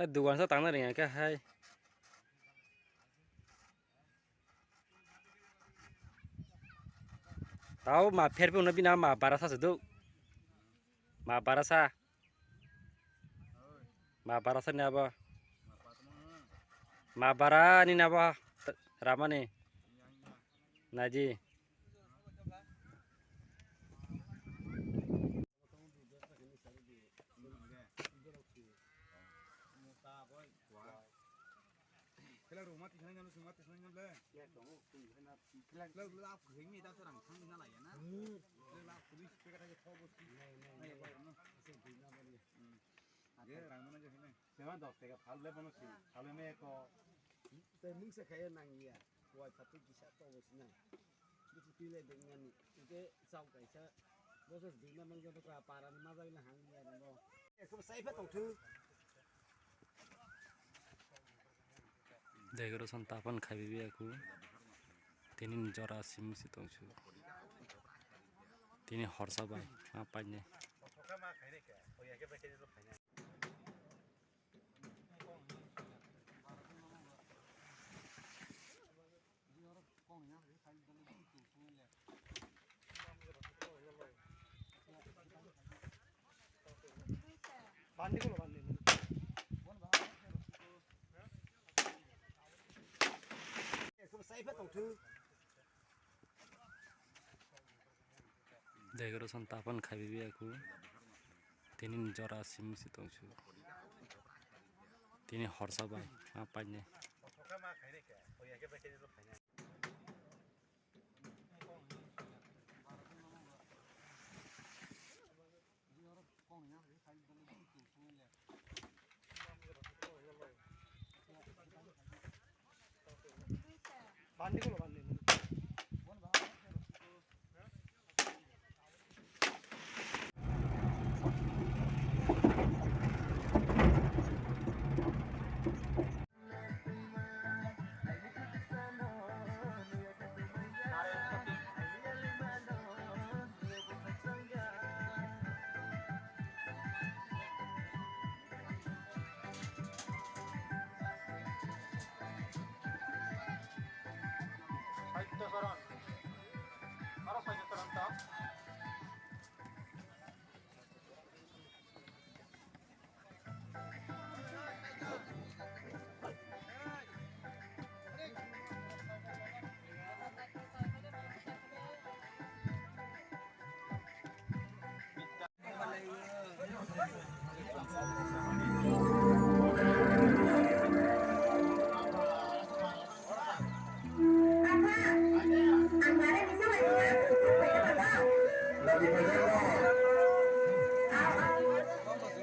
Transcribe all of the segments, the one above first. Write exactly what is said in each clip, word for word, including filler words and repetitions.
Dugan sa tangna ringya khe hai. Tao ma pher phe uno bina ma bara sa se do. Ma bara sa. Ma bara sa ni abo. Ma bara ni na abo. Ramani. Naji. Kela roma tisana nyamle suma tisana nyamle. Kela lap kheng ni da serang thang na la ya na. Kela lap police ke kata ke thobo si. Ye rang mana je hene. Sema dos taka phal le bono si. Phal le me ko. Te mung se khaya nang ya. Kuai phatwi kisa tongo sina. Bithi twi lai beng nani. Ite chao kaisa. Boso beng na mang joto ka para ni ma jai na hang ya no. Ekdom sai phe tong thu. Decoration tapan khai bi aku. Tini jora sim si tong su. Tini horsa bai. Apa ni? Decoration tapan khai bi aku. Tini jora sim si tong su. Tini horsa bai ma paine.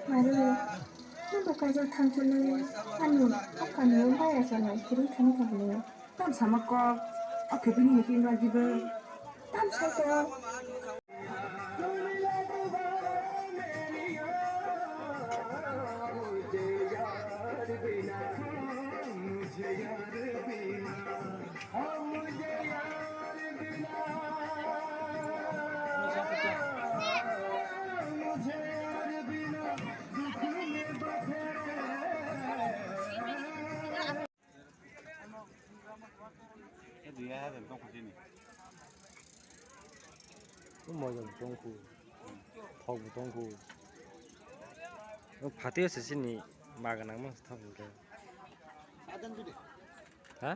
Mari, nang bo kaisa thangchilwi ani hakani bayasano phirwi thani kha bwlwi. Tam sama kok, o khibini hitin rajibw. Tam sai to. Moja bo tongkhu, thok bo tongkhu. Phatio se sini maganang ma thok hwnkhe. Ha?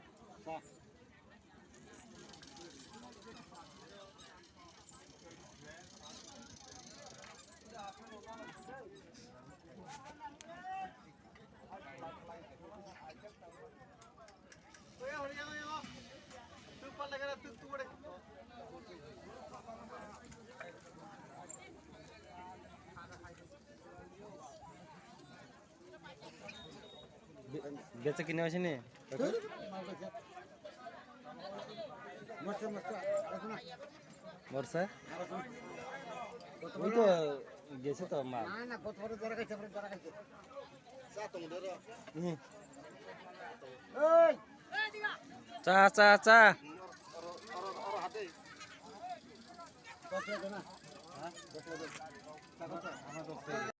Be-, becha kini asini? Morsa, morsa, arasana. Morsa? Arasana. Ui to gese to ma. Na, na, kotor jora kaise, jora kaise. Cha tong dero. Hmm. Oi. Cha, cha, cha. Kotor jora. Ha? Kotor jora. Cha, kotor. Ama kotor.